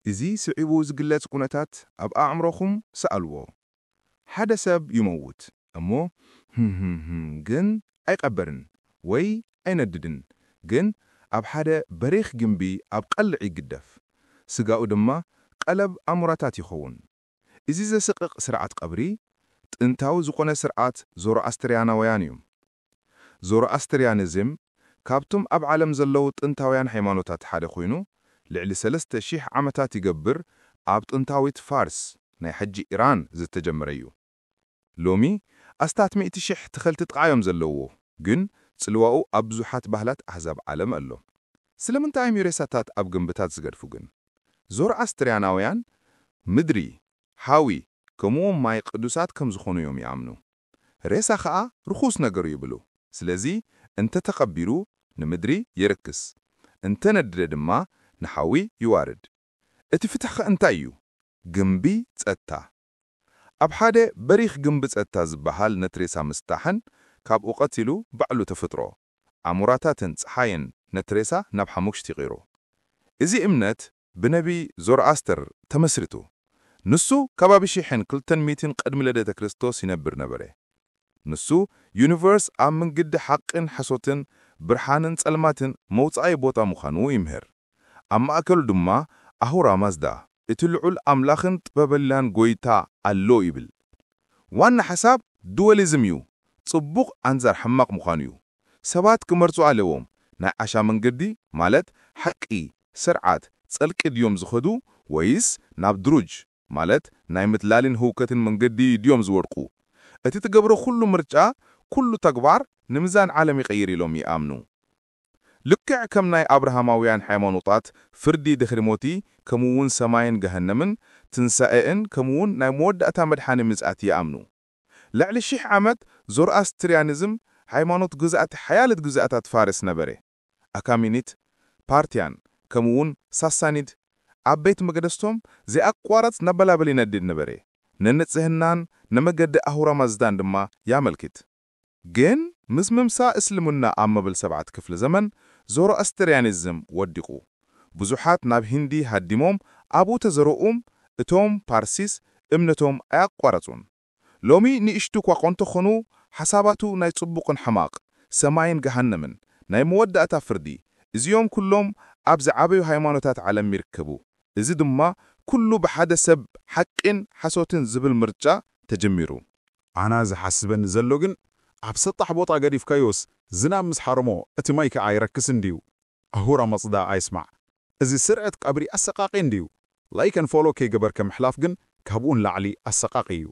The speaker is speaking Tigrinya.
እዚ ስዒቡ ዝግለጽ ኩነታት ኣብ ኣእምሮኹም ሰኣልዎ። ሓደ ሰብ ይመውት እሞ ህም ህም ህም ግን ኣይቐበርን ወይ ኣይነድድን፣ ግን ኣብ ሓደ በሪኽ ግምቢ ኣብ ቀልዕ ይግደፍ። ስጋኡ ድማ ቀለብ ኣሞራታት ይኸውን። እዚ ዘስቕቕ ስርዓት ቀብሪ ጥንታዊ ዝኾነ ስርዓት ዞሮኣስትርያናውያን እዩ። ዞሮኣስትርያኒዝም ካብቶም ኣብ ዓለም ዘለዉ ጥንታውያን ሃይማኖታት ሓደ ኮይኑ፣ ልዕሊ ሰለስተ ሽሕ ዓመታት ይገብር ኣብ ጥንታዊት ፋርስ፣ ናይ ሕጂ ኢራን፣ ዝተጀመረ እዩ። ሎሚ ኣስታት ሚእቲ ሽሕ ተኸልቲ ጥቓ እዮም ዘለውዎ፣ ግን ጽልዋኡ ኣብ ብዙሓት ባህላት ኣህዛብ ዓለም ኣሎ። ስለምንታይ እዮም ሬሳታት ኣብ ግምብታት ዝገድፉ ግን? ዞሮኣስትርያናውያን ምድሪ፣ ሓዊ፣ ከምኡውን ማይ ቅዱሳት ከም ዝኾኑ እዮም ይኣምኑ። ሬሳ ኸኣ ርኹስ ነገር እዩ ይብሉ። ስለዚ እንተ ተቐቢሩ ንምድሪ የርክስ፣ እንተ ነደደ ድማ ንሓዊ ይዋርድ። እቲ ፍትሕኸ እንታይ እዩ? ግምቢ ጸጥታ። ኣብ ሓደ በሪኽ ግምቢ ጸጥታ ዝበሃል ነቲ ሬሳ ምስጣሕን ካብኡ ቀጺሉ ባዕሉ ተፈጥሮ ኣሞራታትን ጸሓይን ነቲ ሬሳ ናብ ሓሙኽሽቲ ይቕይሮ። እዚ እምነት ብነቢ ዞሮኣስተር ተመስሪቱ። ንሱ ከባቢ ሽሕን ክልተን ሚእትን ቅድሚ ልደተ ክርስቶስ ይነብር ነበረ። ንሱ ዩኒቨርስ ኣብ መንገዲ ሓቅን ሓሶትን ብርሃንን ጸልማትን መውጻኢ ቦታ ምዃኑ ይምህር። ኣብ ማእከሉ ድማ ኣሁራ ማዝዳ፣ እቲ ልዑል ኣምላኽን ጥበበኛን ጎይታ ኣሎ ይብል። ዋና ሓሳብ ዱዋሊዝም እዩ፣ ጽቡቕ ኣንጻር ሕማቕ ምዃኑ እዩ። ሰባት ክመርጹ ኣለዎም፣ ናይ ዓሻ መንገዲ ማለት ሓቂ፣ ስርዓት፣ ጸልቂ ድዮም ዝኸዱ ወይስ ናብ ድሩጅ ማለት ናይ ምትላልን ህውከትን መንገዲ ድዮም ዝወድቁ? እቲ ትገብሮ ኩሉ ምርጫ፣ ኩሉ ተግባር ንሚዛን ዓለም ይቐይር ኢሎም ይኣምኑ። ልክዕ ከም ናይ ኣብርሃማውያን ሃይማኖታት ፍርዲ ድሕሪ ሞቲ፣ ከምኡውን ሰማይን ገሃነምን፣ ትንሳኤእን ከምኡውን ናይ መወዳእታ መድሓኒ ምጽኣት ይኣምኑ። ልዕሊ ሽሕ ዓመት ዞሮኣስትርያኒዝም ሃይማኖት ግዝኣት ሓያልት ግዝኣታት ፋርስ ነበረ። ኣካሚኒት፣ ፓርትያን፣ ከምኡውን ሳሳኒድ ኣብ ቤት መቅደስቶም ዘየቋርጽ ነበላበል ይነድድ ነበረ። ንንጽህናን ንመገዲ ኣሁራ ማዝዳን ድማ ያመልክት። ግን ምስ ምምጻእ እስልምና ኣብ መበል ሰብዓት ክፍለ ዘመን ዞሮኣስትርያኒዝም ወዲቑ። ብዙሓት ናብ ሂንዲ ሃዲሞም ኣብኡ ተዘረኡም፣ እቶም ፓርሲስ እምነቶም ኣያቋረጹን። ሎሚ ንእሽቱ እኳ እንተኾኑ፣ ሓሳባቱ ናይ ጽቡቕን ሕማቕ፣ ሰማይን ገሃነምን፣ ናይ መወዳእታ ፍርዲ፣ እዚኦም ኩሎም ኣብ ዝዓበዩ ሃይማኖታት ዓለም ይርከቡ። እዚ ድማ ኩሉ ብሓደ ሰብ ሓቂን ሓሶትን ዝብል ምርጫ ተጀሚሩ። ኣና ዝሓስበኒ ዘሎ ግን፣ ኣብ ሰጣሕ ቦታ ገዲፍካዮስ ዝናብ ምስ ሓረሞ እቲ ማይ ከኣ ኣይረክስን ድዩ? ኣሁራ መጽዳ ኣይስማዕ። እዚ ስርዕት ቀብሪ ኣሰቃቂ እንድዩ። ላይክ and ፎሎ ከይገበርካ ምሕላፍ ግን ካብኡ ንላዕሊ ኣሰቃቂ እዩ።